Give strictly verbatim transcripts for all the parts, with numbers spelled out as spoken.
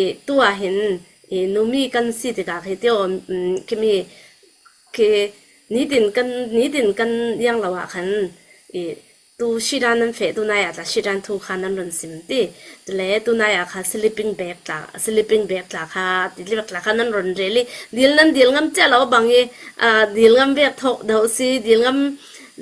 I, tu ah hin, i, numi kan si tikah khi tio, um, kimi, khi nitin kan, nitin kan yang lo ah khan, i, tu shidan nan feh tu nai ah tla shidan thu kha nan run sim ti. Tule tu nai ah kha sleeping bag tla, sleeping bag tla kha, ti bag tla kha nan run rel i. Dil nan dil ngam cia lo bang i, a, dil ngam bag thok do si, dil ngam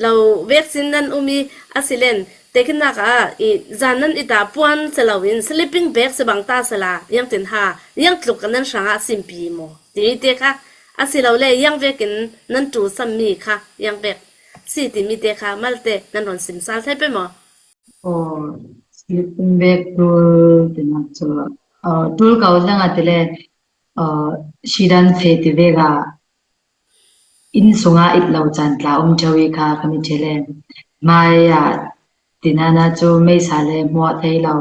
lo bag sin nan um i, a si len. Te khin nak ah, i, zan nan i ta puan si lo in, sleeping bag si bang ta si la, yang tin ha, yang tluk kan nan hrang ah simpi maw. Ti mi te kha, a si lo le, yang bag in nan tu sam mi kha, yang bag. Si ti mi te kha, malte nan run sim sal thei pe maw. Oh, sleeping bag tul ti nak chu, uh, tul kau lang a ti le, uh, shidan feh ti bag a, inn sungah it lo caan tla um ṭheu i kha ka mi ṭhel e. Hmai ah tinana cu meisa le hmuah thei lo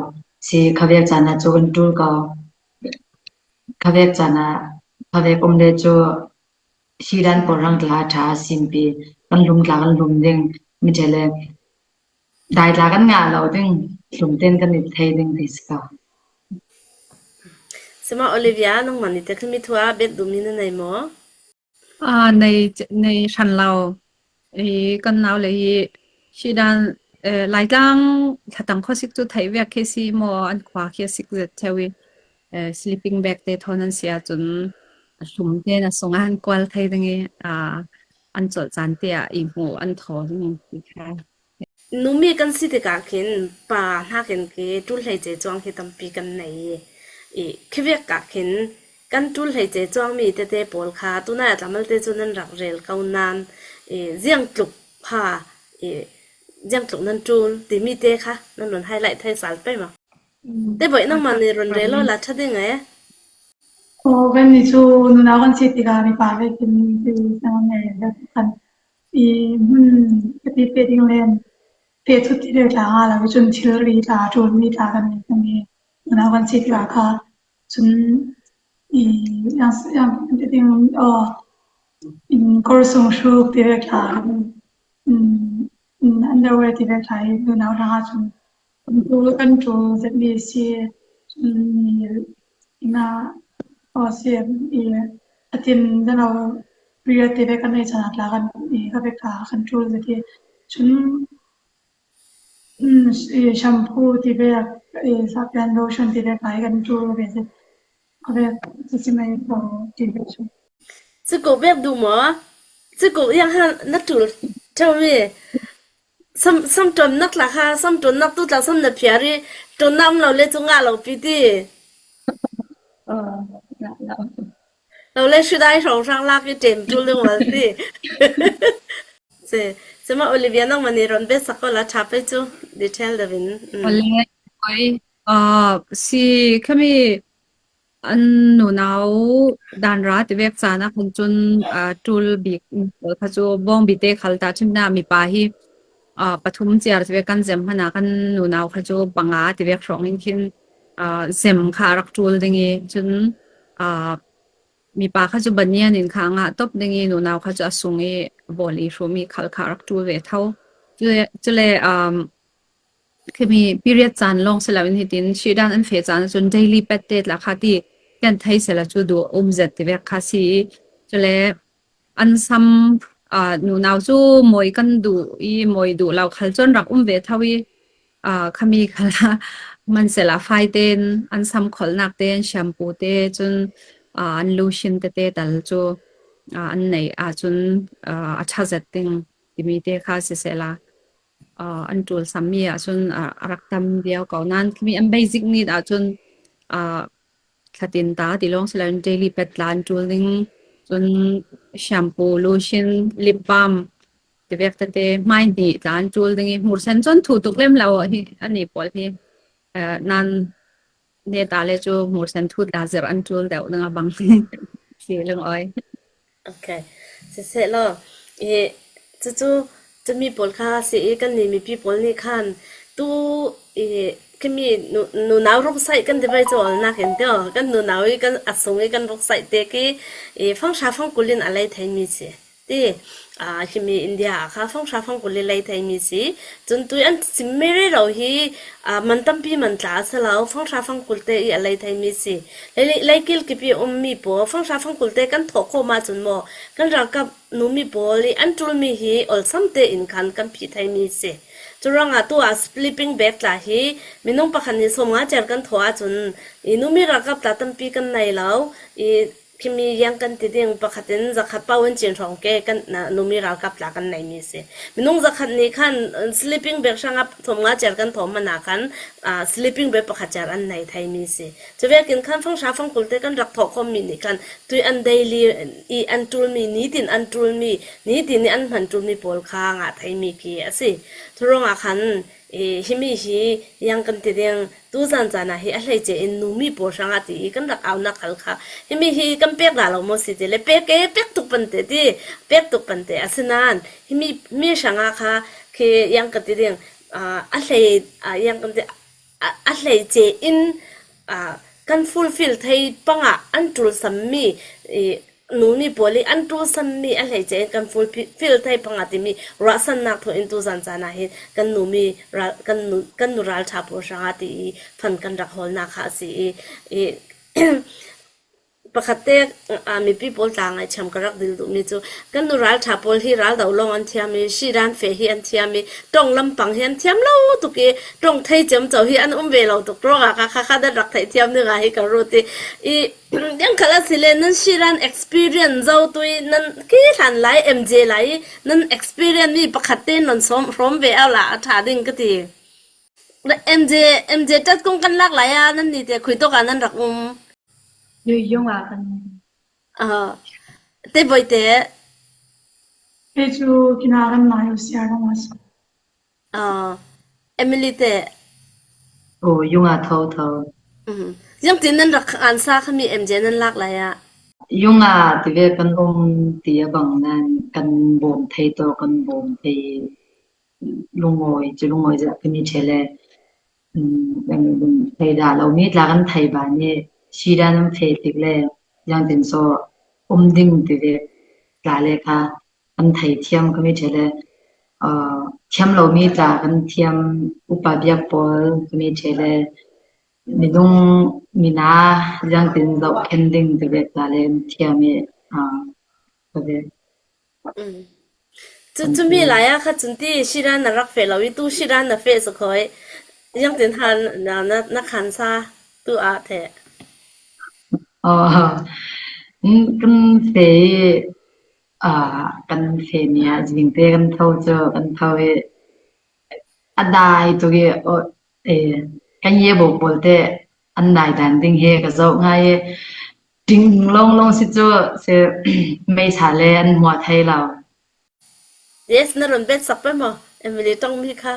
si kha vek caan ah cu kan ṭul ko. Kha vek caan ah kha vek um le cu sidan pawl rang tla ṭha simpi kan hlum tla kan hlum ding mi ṭhel e. Dai tla kan ngah lo ding hlum ten kan it thei ding ti si ko. Sima Olivia, nangmah nih te khin mi thu ah bet duhmi na nei maw? Aa, nei, nei hran lo. I, kan nau le hi, hi dan, eh, Laitlang thlatang khuasik cu theih vek khi si maw, an khua khi a sik zet ṭheu i, eh, sleeping bag te thawn an si ahcun a hlum tein a sungah an kual thei ding i, aa, an colh caan te ah i hmuh an thaw ding i ti kha. Numi kan si tikah khin pa hnakin khi ṭul hleice cuang hi tampi kan nei i, i, khi vek ah khin kan ṭul hleice cuangmi tete pawl kha tunai a tla malte cu nan rak rel ko nain, i, ziang tluk ha, i, ziang tluk nan ṭul timi te kha nan run highlight thei sal pei maw? Te boih nangmah nih run rel law la ṭha ding e. Aw, kan ni cu nunau kan si tikah mipa vekin ti sang ngai dah kan i hmun ka ti pe ding len pe thut ti ve tla nga lo i cun thil ri tla ṭul mi tla kan ni kan ni nunau kan si tikah kha cun i yang yang ti ding aw in kor sung hruk ti ve tla in in underwear ti ve tla i nunau hrang ah cun kan ṭul kan ṭul zetmi a si. Cun mi ina aw si i a tin dano period ti ve kan nei chan a tla kan i ka ve ka kan ṭul zet i cun mm, i shampoo ti ve i sapian lotion ti ve ka i kan ṭul ve zet. Ka ve si si mai ko ti ve cun. Cukuh bek duh maw? Cukuh yang ha na ṭul ṭheu mi. Sam, sam ṭuannak tla kha, sam ṭuannak tu tla sam na phiar i ṭuannak um lo le cu ngah lo pi ti. Aw, ngah lo. Lo le hri dai hrawnghrang lak i ṭem ṭul ding ual ti. Si, sima Olivia nangmah nih rawn bet sak ko la ṭha pei cu detail deuh in. Mm. Ole, oi, ah, si khami an nunau dan ra ti vek caan ah khan cun, aa, ṭul bik pawl kha cu bawngbi te khal ta ṭhimnak mipa hi, aa, pathum ciar ti vek kan zem hmanh ah kan nunau kha cu panga ti vek hrawng in khin, aa, zem kha a rak ṭul ding i cun, aa, mipa kha cu banyan in kha a ngah top ding i nunau kha cu a sung i bawl i hrum i khal kha a rak ṭul ve tho. Cule, cule, um, khimi period caan lawng si loin hitin hri dan an feh caan ahcun daily pad te tla kha ti kan thei sela cu duh um zet ti vek kha si i cule an sam, aa, nunau cu mawi kan duh i mawi duh lo khal cun rak um ve tho i, aa, khami khal ah hmansela fai tein an sam kholhnak te an shampoo te cun, aa, an lotion tete tal cu, aa, an neih ahcun, aa, a ṭha zet ding timi te kha sisela, aa, an ṭul sammi ahcun, aa, a rak tam viau ko. Nain khimi an basic need ahcun, aa, thlatin ta ti lawng si loin daily pad tla an ṭul ding, cun shampoo, lotion, lip balm ti vek tete hmai hnih tla an ṭul ding i hmursen cun thu tuk lem lo hi an i pawl hi, aa, nain neta le cu hmursen thut la zir an ṭul deuh ding a bang si leng oi. Ok. Siseh law, i, cucu, cumi pawl kha si i kan ni mipi pawl nih khan tu i, khimi nu, nunau ruksaih kan ti bai cu awlnak in tio, kan nunau i kan a sung i kan ruksaih te ki i fangṭha fangkul in a lei theimi si. ti, aa, himi India ah kha fangṭha fangkul i lei thei mi si. Cun tui an sim mi rero hi, aa, man tampi man tla a si lo, fangṭha fangkul te i a lei thei mi si. Lei, lei kil kip i um mi pawl, fangṭha fangkul te kan thawh khawm ahcun maw, kan ralkap numi pawl i an ṭul mi hi olsam tein khan kan phih thei mi si. Cu ruangah tu ah sleeping bag tla hi minung pakhat nih sawmnga cer kan thawh ahcun i numi ralkap tla tampi kan nei lo. I khimi yang kan ti ding pakhat in zakhat paoh in cin hrawng ke kan, na, numi ralkap tla kan nei mi si. Minung zakhat nih khan, uh, sleeping bag hrangah sawmnga cer kan thawh hmanh ah khan, uh, sleeping bag pakhat cer an nei thei mi si. Cu vekin khan fangṭha fangkul te kan rak thawh khawm mi nih khan tui an daily i an ṭul mi, nitin an ṭul mi, nitin i an hman ṭul mi pawl kha ngah thei mi khi a si. Cu ruangah khan i, himi hi yang kan ti ding, tu zan caan ah hi a hleice in numi pawl hrangah ti i kan rak aunak hal kha. Himi hi kan pek dah lo maw si ti le, pek e, pek tuk pante ti, pek tuk pante. Asinain himi, mi hrangah kha khi yang kan ti ding, aa, a hlei, aa, yang kan ti, a, a hleice in, aa, kan fulfill thei pangah an ṭulsam mi, i, numi pawl i an ṭulsam mi a hleice in kan fulfill thei pangah timi ruahsannak thawh in tu zan caan ah hin kan numi ral, kan nu, kan nu ralṭha pawl hrangah ti i phan kan rak hawlnak kha a si i, i pakhat te, aa, mipi pawl tla ngaihchiam ka rak dil duhmi cu kan nu ralṭha pawl hi ral do lawng an thiam i, Shiran feh hi an thiam i, ṭong lampang hi an thiam lo tuk i, ṭong thei ciamco hi an um ve lo tuk ruangah kha kha kha nan rak theih thiam dingah hi ka ruat i, i, Yang khal a si le nan Shiran experience zo tu i nan khi hlan lai M J lai i nan experience mi pakhat te nan sawm hrawm ve au la a ṭha ding ka ti. M J, M J tat kong kan lak lai a nan ni te khui tawk a nan rak um. Yuyung a kan. Ah, te voi te. Te cu kina kan nai u sia kan ngai. Aa, Emily te. Oh, yung a tho tho. Um, ziangtin nan rak an sa khami M J nan lak lai ah. Yung a ti ve kan um ti a bang nan kan bawm thei tawh kan bawm thei lungawi, cu lungawi zah kan i ṭhe le, um, kan um thei dah lo mi tla kan thei ba nih Shiran an feh tik le ziangtin so um ding ti ve tla le kha kan thei thiam kan i ṭhe le, aa, thiam lomi tla kan thiam, upa biak pawl kan i ṭhe le, minung mina ziangtin zoh khen ding ti ve tla le kan thiam i, aa, ka ve. Um. Cu, cumi lai ah kha cun ti Shiran na rak feh lo i tu Shiran na feh sakhawi. Ziangtin han na, na, na khan sa tu ah theh. Oh, kan feh i, aa, kan feh ni ah zingte kan tho cu kan tho i a dai tuk i, oh, eh, kan ye bawk pawl te an dai dan ding he ka zoh ngai i, ṭing lawng lawng si cu si meisa le an hmuah thei lo. Yes, na run bet sak pah maw, Emily ṭong mi kha?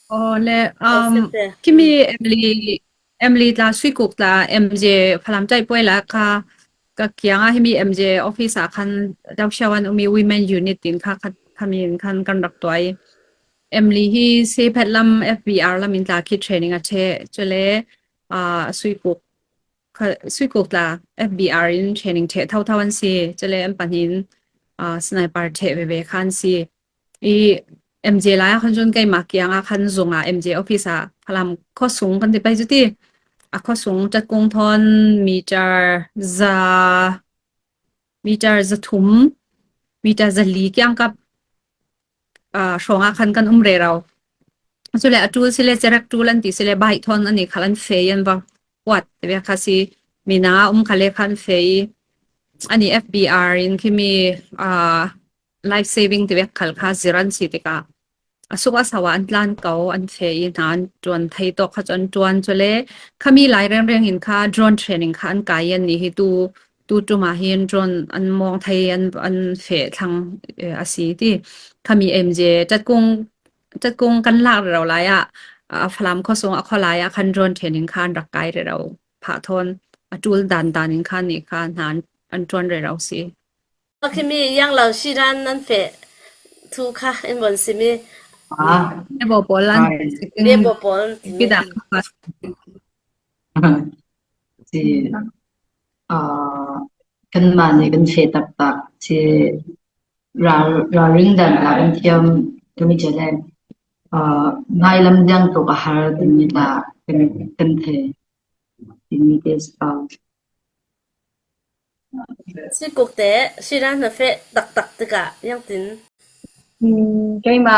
Oh, le, um, sete. Kimi Emily, Emily tla, Suikuk tla, M J Falam ṭai puai la kha, ka kiangah himi M J office ah khan Dausiawan umi women unit tin kha, kha, kha min khan kan rak tuai. Emily hi Sephet lam F B R lam in tla khi training a ṭheh, cule, ah, Suikuk kha, Suikuk tla F B R in training ṭheh thotho an si, cule an pahnih in, ah, sniper ṭheh veve kha an si. I M J lai ah khan cun keimah kiangah khan zung ah M J office ah Falam khuasung kan ti pei cu ti. A khuasung ṭatkung thawn meter za, meter za thum, meter za li kiangkap, aa, hrawngah khan kan um rero. Cule a ṭul si le, cerek ṭul an ti si le, bike thawn an i khal an feh i an va kuat ti ve kha si, mina um kha le khan feh i, an i F B R in khimi, aa, life saving ti ve khal kha zir an si tikah a suk a sau ah an tlan ko, an feh i hna an ṭuan thei tawk kha cu an ṭuan. Cule khami lai rengreng in kha drone training kha an kai i an nih hi tu, tu ṭum ah hin drone an mawng thei, an, an feh thlang, eh, a si ti. Khami M J ṭatkung, ṭatkung kan lak rero lai ah, a Falam khuasung a khualai ah khan drone training kha an rak kai rero phah thawn a ṭul dan dan in khan nih kha hna an, an ṭuan rero si. A khimi yang lo Shiran nan feh thu kha in von simi. Ah. Ebo Polan. Ai. Ebo Pol. Pida. Si, ah, kanmah nih kan feh taktak si ralring dan tla kan thiam timi cele, hnai lam diang tuk a har timi tla kan thei timi te spau. Sikukte, sidan na feh taktak tikah, yang tin. Keima,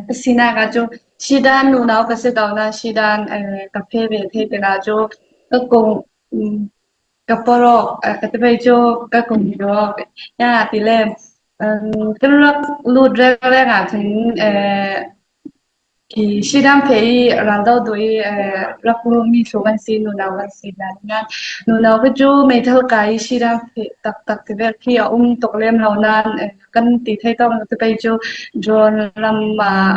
ka sina ka cu sidan nunau ka si tauna sidan ka feh ve thei tikah cu ka kong ka porok ka ti pei cu ka kong hi rawk. Ya ti le kan rak lut reng reng ah cun Khi hridang feh i raldo duh i rak ru mi hlu kan si, nunau kan si hna. Nunau khi cu meithal kai i hridang feh taktak ti vek khi a um tuk lem lo nain kan ti thei tawk ti pei cu drone lam ah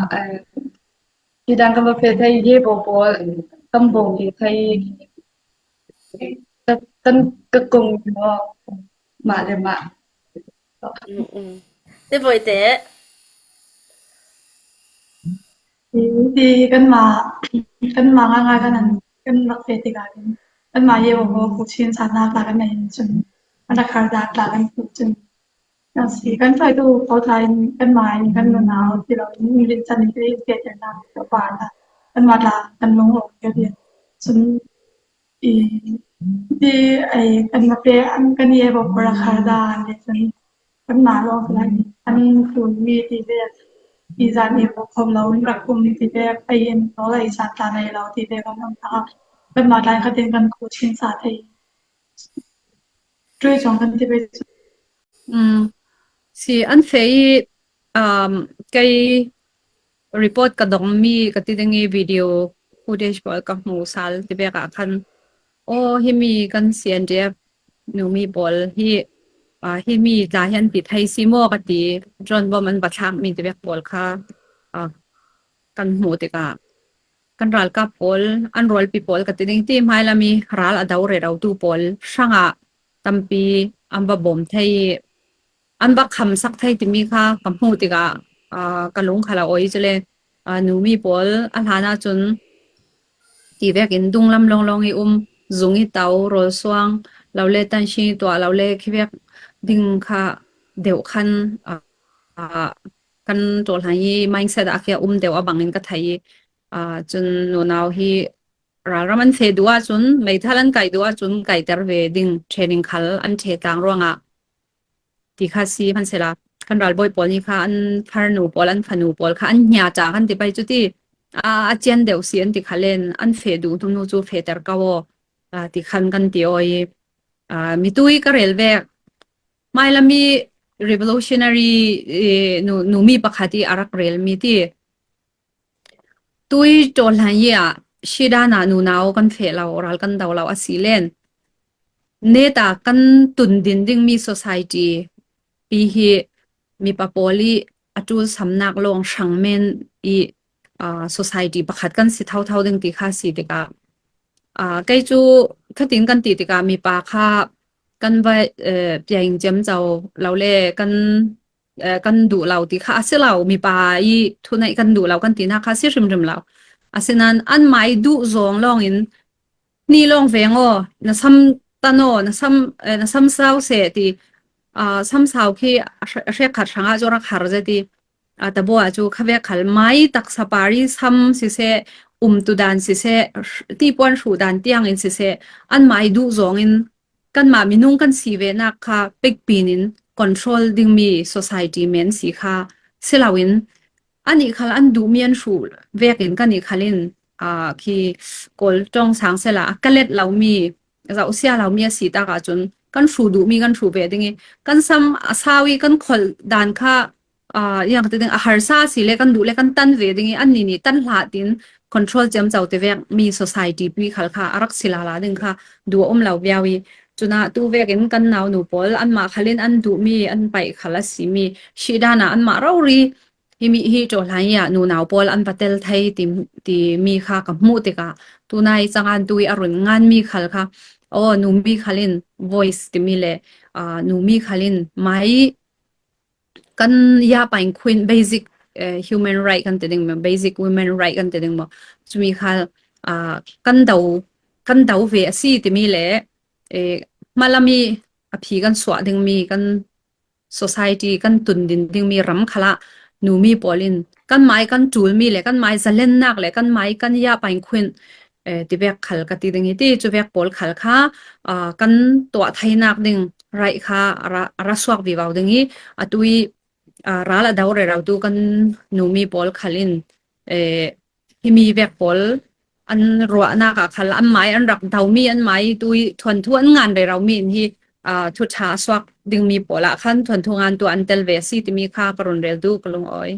hridang kan va feh thei, he bo pawl kan bawm ve thei, kan ka kong maw mah le mah. Te voi te. Ti kanmah kanmah nga nga kan an kan rak feh tikah kan kanmah ye bo ku chin sa nak tla kan nei cun kan rak har dak tla kan ku cun kan si kan fai tu ko tla in kanmah in kan nunau ti lo in rin chan in ti feh nak ka pa na kanmah tla kan lung lo ka dia cun I ti ai kan ma pe an kan ye bo por a khar da an le cun kan ma lo lai an tu mi ti ve i zan i bo khom lo in rak kum ti ve ai in lo lai sa ta lai lo ti ve kan am ta kan ma lai khatin kan khu chin sa thei tui chong kan ti ve. Si an feh i kei report ka dongmi ka ti ding i video footage pawl ka hmu sal ti vek ah khan aw himi kan C N D F numi pawl hi himi tla hi an ti thei si maw ka ti drone bomb an va thlak mi ti vek pawl kha kan hmuh tikah kan ralkap pawl an rualpi pawl ka ti ding ti hmailam i ral a do rero tu pawl hrangah tampi an va bawm thei i an va khamsak thei timi kha ka hmuh tikah ka lung kha lo awi cule numi pawl a hlan ahcun ti vekin dunglam lawnglawng i um zung i tau rawlsuang lo le tanshi tuah lo le khi vek ding kha deuh khan kan ṭawlhlan i mindset ah khi a um deuh a bangin ka thei i cun nunau hi ralram an feh duh ahcun meithal an kaih duh ahcun kaihter ve ding training khal an ṭhe tlang ruangah ti kha si hmansela kan ralbawi pawl nih kha an farnu pawl an fanu pawl kha an hnia ṭa kan ti pai cu ti a cian deuh si an ti kha len an feh duh hnu cu fehter ko aw ti khan kan ti aw i mitui ka rel vek hmailam i revolutionary numi pakhat i a rak rel mi ti tui ṭawlhlan i ah hridana nunau kan feh lo ral kan do lo a si len neta kan tun din dingmi society pi hi mipa pawl i a ṭulsamnak lawng hrang men i society pakhat kan si thotho ding ti kha si tikah kei cu khatin kan ti tikah mipa kha kan va piaing ciamco lo le kan kan duh lo ti kha a si lo mipa i thuneih kan duh lo kan tinak kha a si hrimhrim lo asinain anmah i duh zawng lawngin ni lawng veng aw na sam tan aw na sam na sam sau seh ti sam sau khi a hrekkhat hrangah cu rak har zet i tabaw ah cu khavek khal mai taksa pari sam siseh umtu dan siseh tipuan hruh dan tiangin siseh anmah i duh zawngin kanmah minung kan si venak kha pekpin in control dingmi society men si kha si loin anih khal an duhmi an hruh vekin kanih khal in khi kawl ṭawng sang sela a kalet lomi zohsia lomi a si tak ahcun kan hruh duhmi kan hruh ve ding i kan sam a sau i kan kholh dan kha yang ti ding a harsa a si le kan duh le kan tan ve ding i annih nih tan hlah tin control ciamco ti vek mi society pi khal kha a rak si lala ding kha duh a um lo viau i cunah tu vekin kan naunu pawl anmah khal in an duhmi an paih khal a simi hrihdana anmah rori himi hi ṭawlhlan i ah nunau pawl an va tel thei ti mi kha ka hmuh tikah tunai cangan tu i a run nganmi khal kha aw numi khal in voice timi le numi khal in mai kan yapain khuin basic human right kan ti ding maw basic women right kan ti ding maw cumi kha kan do kan do ve a si timi le hmalami a phi kan suah dingmi kan society kan tun din ding mi ram khalah numi pawl in kan mai kan tul mi le kan mai zalennak le kan mai kan ya pain khuin, eh, ti vek khal ka ti ding hi ti cu vek pawl khal kha, ah, kan tuah theinak ding raih kha a ra, a ra suak vivo ding hi a tui, ah, ral a do rero tu kan numi pawl khal in, eh, himi vek pawl an ruahnak ah khal an mai an rak do mi an mai tui thuanthu an ngan rero mi in hi, ah, thu ṭha a suak ding mi pawl ah khan thuanthu ngan tu an tel ve a si timi kha ka run rel tu ka lungawi.